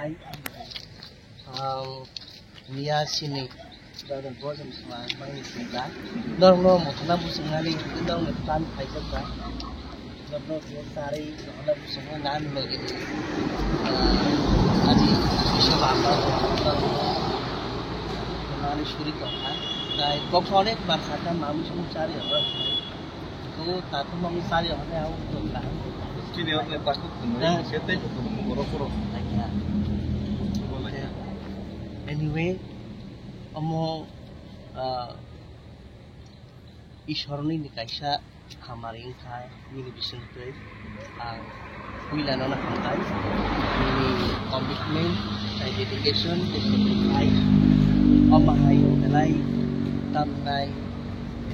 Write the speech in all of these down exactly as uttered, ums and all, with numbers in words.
Ang niya sini jadon bojom sma mangni sita. Norok no motona busung nani norok no plan khaijak ka. Norok no je sari motona busung nani logi. Aji sisa bamba nani suri tongkha. Tai kok onek bar saka mamu sung sari oro. Ko tato mamu sari oro ne au tongkha. Chini oro ne takhuk tongkha. Sete borok borok. Anyway, omo, ah, Ishorni ni kaisa hamari wngkha nini bisingtwi. Ang puila nono hambai. Nini commitment, tei dedication, tei sacrifice. Omo hai belai tamnai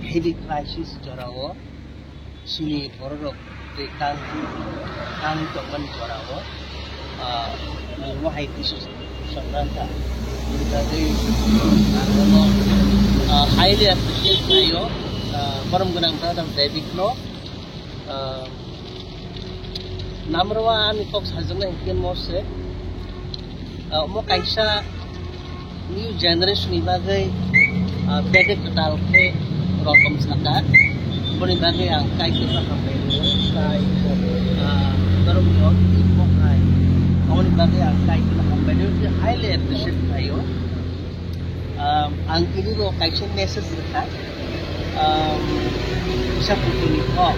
heavy crisis jorao. Chini bororok tei kang, kang tongmani jorao, ah, mungbo hai tisi sangrangkha. Hwnjagwi ang bono, ah, highly appreciate khlaio, ah, borom gwnang brother David no. Ah, namrwa ani kok sajaknai hinkhe mo se, ah, omo kaisa new generation ni bagwi, ah, bedek kwtal khe rokom saka. Boni bagwi ang kaitor no hambai rwo, tai, ah, norok ni oro twi bo hai. Aboni bagwi ang kaitor no hambai rwo, highly appreciate khlaio. Ah, ang tini bo kaisa message rwkha. Um, kisa buku ni kok.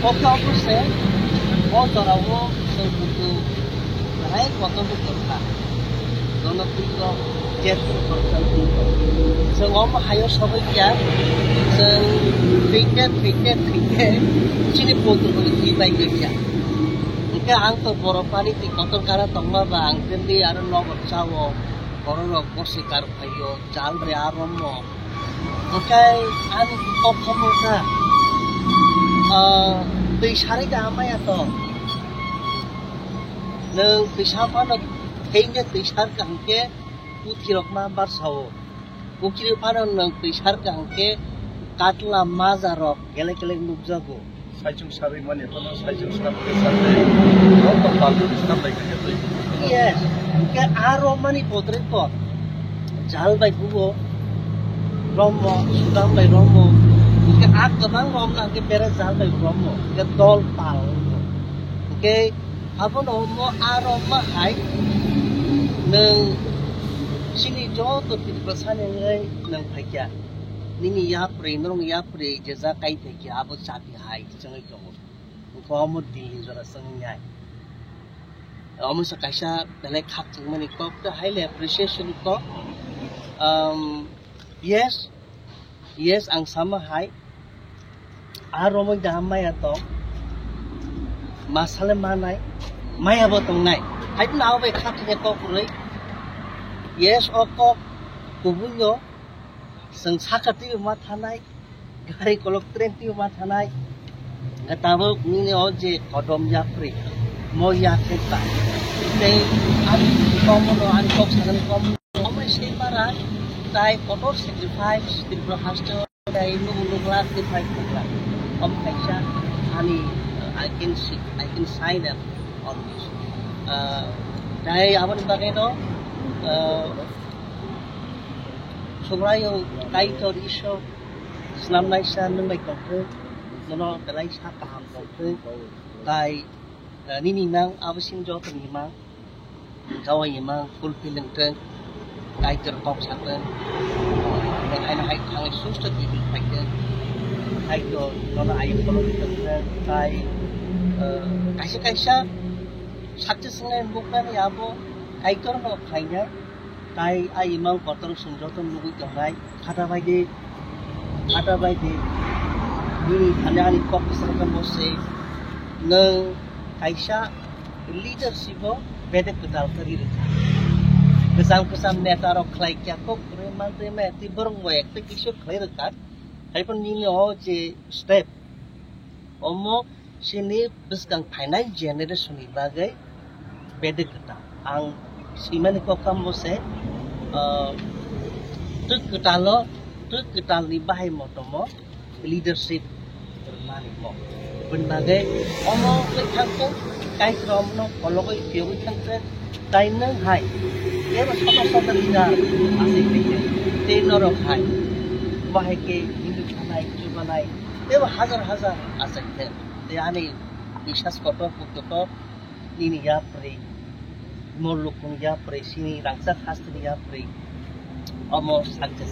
Kok khe omo se, o jorao chwng buku belai kotor buku rwkha. Jono twi kok, jet kok, kotor buku kok. Chwng omo hayo sogwi kya, chwng thwikhe, thwikhe, thwikhe, chini buku buku twi bai khe kya. Hwnkhe ang to borok pani twi kotor kana tongma ba ang tei aro nogo chao, borok rok bosi kar phaio. Jal bai a rommo. Hwnkhe ani kok khamukha. Ah, twi sarwi da maya to. Nwng twi sa phano thengkhe twi sarkha hwnkhe puthirok ma barsao. Puthiri phano nwng twi sarkha hwnkhe katla majarok kelek kelek nukjago. Saichung sarwi mani phano saichung sarwi sarwi joto palni disturb lai khaikhe twi. Yes, hwnkhe a romani bodre to jal bai bubo rommo, sudam bai rommo, hwnkhe a kwbang romna hwnkhe bere jal bai rommo, hwnkhe dol pal rommo. Hwnkhe abono omo a romma hai nwng chini joto Tripura sani wngwi nwng phaikha. Nini yapri, norokni yapri je ja kai phaikha, abo chabi hai chwngwi tongo. Wngkha omo Delhi jora chwngwi nai. Omo se kaisa belai khakchangmani kok, tei highly appreciation kok. Um, yes, yes, ang sama hai. A romwi da maya tong. Masale manai, maya bo tongnai. Hai phano abo bai khakchangya kok kwrwi. Yes, o kok kubungo. Chwng saka twibo ma thanai, gari kolok train twibo ma thanai. Tabuk nini o je kodom yapri, mo yakhe ta. Tei ani komono, ani kok sakani komono, omo se para, tai kotor sacrifice, Tripura haste, tai nugu nukla, sacrifice nukla. Om kaisa ani, I can see, I can sign up on this. Ah, tai aboni bagwi no, ah, Subraiyung Kaitor Ishwar snamnaisa nwng bai tongthwng, nono belai sa kaham tongthwng, tai, eh, nini mang abo sini joto ni mang, gawai ni mang fulfill wngthwng, Kaitor kok sathwng, nwng haino hai thangwi susto twi phaithwng, Kaitor nono ayuk phano tongthwng, tai, eh, kaisa kaisa success wngnai buknani abo Kaitor no khlainai. Tai a imang kotor chwng joto nugwi tongnai, khata bai di, khata bai di. Nini thani ani kok bwswk tongmo se, nwng kaisa leadership o bedek kwtal khe ri rwkha. Kwcham kwcham neta rok khlai kya kok kwrwi mantwi maya twi borok bo ekta kisa khlai rwkha. Haiphano nini o je step, omo chini bwskang phainai generation ni bagwi bedek kwtal. Ang swimani kok kamo se, ah, twk kwtalo, twk kwtalni bahai motomo leadership rwmani kok. Bini bagwi omo wngwi thangkhe, Kaitorno kologwi phiyogwi thangkhe, tai nwng hai, eba soto soto leader aswk khaikhe, tei norok hai, bahai khe Hindu thanai, chubanai, eba hajar hajar achaikhe, tei ani biswas kotor, puk kotor, nini yapri, Molukni yapri, sini rangchak hasteni yapri, omo success.